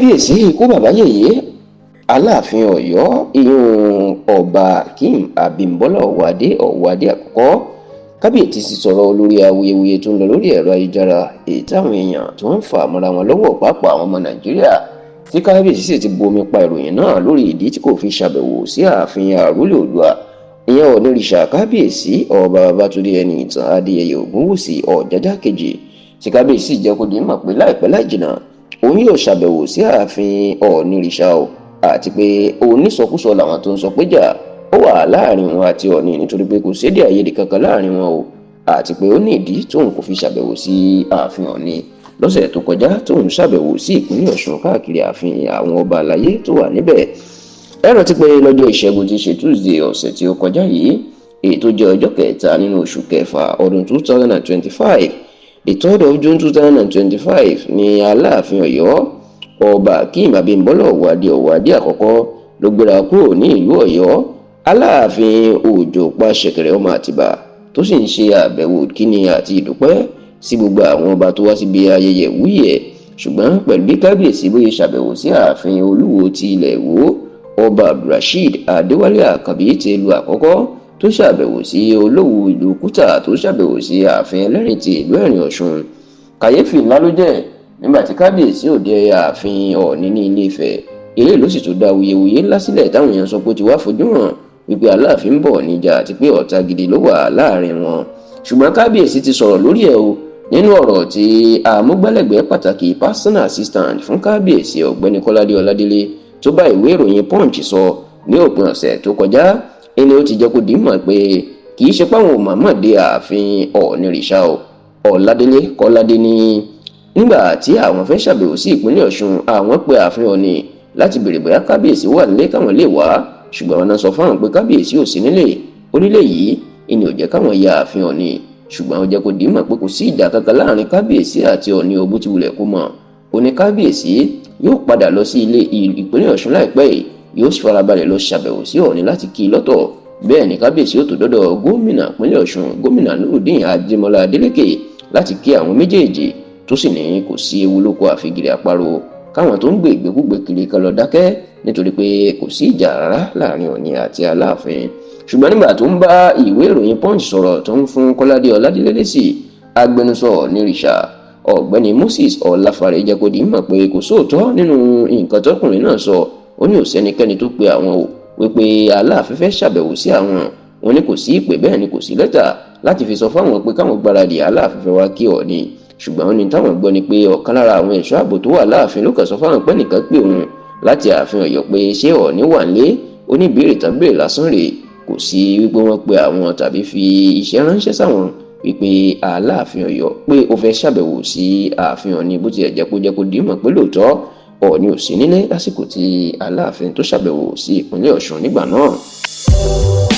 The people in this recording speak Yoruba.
Kábíyèsí ikú bàbá yèyé Aláàfin Ọ̀yọ́, ìyún Ọba Akeem Abímbọ́lá Ọwọ́adé, Ọwọ́adé àkọ́kọ́. Kábíyèsí ti sọ̀rọ̀ lórí awuyewuye tó ń lọ lórí ẹ̀rọ ayélujára, èyí táwọn èèyàn tí wọ́n ń fà mọ́ra wọn lọ́wọ́, pàápàá àwọn ọmọ Nàìjíríà, tí kábíyèsí sì ti bomi pa ìròyìn náà lórí ìdí tí kò fi ṣàbẹ̀wò sí ààfin àrólé Oòduà, ìyẹn Ọ̀nìrìṣà, Kábíyèsí Ọba Babátúndé Ẹnìtàn Adéyẹyè Ògúnwùsì Ọ̀jájá kejì, tí kábíyèsí jẹ́ kó di mọ̀ pé láìpẹ́ láì jìnnà òun yóò ṣàbẹ̀wò sí ààfin Ọ̀nìrìṣà o, àti pé onísọkúsọ làwọn tó ń sọ pé jà ó wà láàrin wọn àti Ọ̀ọ̀ni, nítorí pé kò sédè àìyedè kankan láàrin wọn o, àti pé ó ní ìdí tóun kò fi ṣàbẹ̀wò sí ààfin Ọ̀ọ̀ni lọ́sẹ̀ tó kọjá tóun ṣàbẹ̀wò sí ìpínlẹ̀ Ọ̀ṣun káàkiri ààfin àwọn ọba àlàyé tó wà níbẹ̀. Ẹ rántí pé lọ́jọ́ Ìṣẹ́gun tí ṣe Tuesday ọ̀sẹ̀ tí ó kọjá yìí, èyí tó jẹ́ ọjọ́ kẹta nínú oṣù kẹfà ọdún 2025, the 3rd of June 2025, ní Aláàfin Ọ̀yọ́, Ọba Akeem Abímbọ́lá Ọ̀wọ́adé, Ọ̀wọ́adé àkọ́kọ́, ló gbéra kúrò ní ìlú Ọ̀yọ́. Aláàfin Òjò pa ṣẹ̀kẹ̀rẹ̀ ọmọ Àtìbà, tó sì ń ṣe àbẹ̀wò kíni àti ìdúpẹ́ sí gbogbo àwọn ọba tó wá síbi ayẹyẹ ìwúyè ẹ̀. Ṣùgbọ́n pẹ̀lú bí kábíyèsí bóyá ṣàbẹ̀wò sí ààfin Olúwo ti ilẹ̀ Ìwó, Ọba Abdulrasheed Adéwálé Àkànbí ti ìlú àkọ́kọ́, tó ṣàbẹ̀wò sí Olówù ìlú Kútà, tó ṣàbẹ̀wò sí ààfin Ẹlẹ́rìn ti ìlú Ẹ̀rìn Ọ̀ṣun, kàyéfì ńlá ló jẹ́ nígbà tí kábíyèsí ò dé ààfin Ọ̀ọ̀ni ní Ilé Ifẹ̀. Èyí ló sì tún dá awuyewuye ńlá sílẹ̀, táwọn èèyàn sọ pé ó ti wá fojú hàn wípé Aláàfin ń bọ̀ níjà àti pé ọ̀tá gidi ló wà láàrin wọn. Ṣùgbọ́n kábíyèsí ti sọ̀rọ̀ lórí ẹ̀ o. Nínú ọ̀rọ̀ tí amúgbálẹ́gbẹ̀ẹ́ pàtàkì, personal assistant fún kábíyèsí, Ọ̀gbẹ́ni Kọ́ládé Ọládélé, tó bá ìwé ìròyìn Punch sọ ní òpin ọ̀sẹ̀ tó kọjá, ẹni ó ti jẹ́ kó dìímọ̀ pé kì í ṣe páwọn ò mọ̀ọ́mọ̀ dé ààfin Ọ̀ọ̀nìrìṣà o. Ọ̀ládélé Kọ́ládé ní nígbà tí àwọn fẹ́ ṣàbẹ̀wò sí ìpínlẹ̀ Ọ̀ṣun, àwọn pe ààfin Ọ̀ọ̀ni láti béèrè bóyá kábíyèsí wà nílé káwọn lè wá, ṣùgbọ́n wọn náà sọ fáwọn pé kábíyèsí ò sí nílé. Onílé yìí ìní ò jẹ́ káwọn ya ààfin Ọ̀ọ̀ni, ṣùgbọ́n ó jẹ́ kó dìímọ̀ pé kò sí ìjà kankan láàrin kábíyèsí àti Ọ̀ọ̀ni o, bó ti wulẹ̀ kó mọ̀. Ó ní kábíyèsí yóò padà lọ sí ilé ìpínlẹ̀ Ọ̀ṣun láìpẹ́ yìí, yóò sì farabalẹ̀ lọ ṣàbẹ̀wò sí Ọ̀ọ̀ni láti kí i lọ́tọ̀. Bẹ́ẹ̀ ni kábíyèsí ó tó dọ́dọ̀ gómìnà ìpínlẹ̀ Ọ̀ṣun, Gómìnà Nurudeen Adémọlá Adélékè, láti kí àwọn méjèèjì, tó sì ní kò sí ewu lóko àfigiri àparò, káwọn tó ń gbé ìgbékúgbé kiri kan lọ dákẹ́, nítorí pé kò sí ìjà rárá láàrin Ọ̀ọ̀ni àti Aláàfin. Ṣùgbọ́n nígbà tó ń bá ìwé ìròyìn Punch sọ̀rọ̀, tó ń fún Kọ́ládé Ọládélé lésì, agbẹnusọ Ọ̀nìrìṣà, Ọ̀gbẹ́ni Moses Ọláfàrẹ, jẹ́ kó di mọ̀ pé kò sóòótọ́ nínú nǹkan tọkùnrin náà sọ. Ó ní ò sẹ́nikẹ́ni tó pe àwọn o wípé Aláàfin fẹ́ ṣàbẹ̀wò sí àwọn. Wọn ní kò sí ìpè, bẹ́ẹ̀ ni kò sí lẹ́tà láti fi sọ fáwọn pé káwọn gbáradì, Aláàfin fẹ́ wá kí Ọ̀ọ̀ni. Ṣùgbọ́n ó ní táwọn gbọ́ ni pé ọ̀kan lára àwọn ẹ̀ṣọ́ ààbò tó wà láàfin ló kàn sọ fáwọn pé nìkan pé òun láti ààfin Ọ̀yọ́ pé ṣé Ọ̀ọ̀ni wà nílé. Ó ní ìbéèrè tán béèrè lásán rèé, kò sí wípé wọ́n pe àwọn tàbí fi iṣẹ́ ránṣẹ́ sáwọn wípé Aláàfin Ọ̀yọ́ pé ó fẹ́ ṣàbẹ̀wò sí ààfin Ọ̀ọ̀ni, bó tilẹ̀ jẹ́ kó jẹ́ kó dìímọ̀ pé lóòótọ́ Ọ̀ọ̀ni ò sí nílé lásìkò tí Aláàfin tó ṣàbẹ̀wò sí ìpínlẹ̀ Ọ̀ṣun nígbà náà.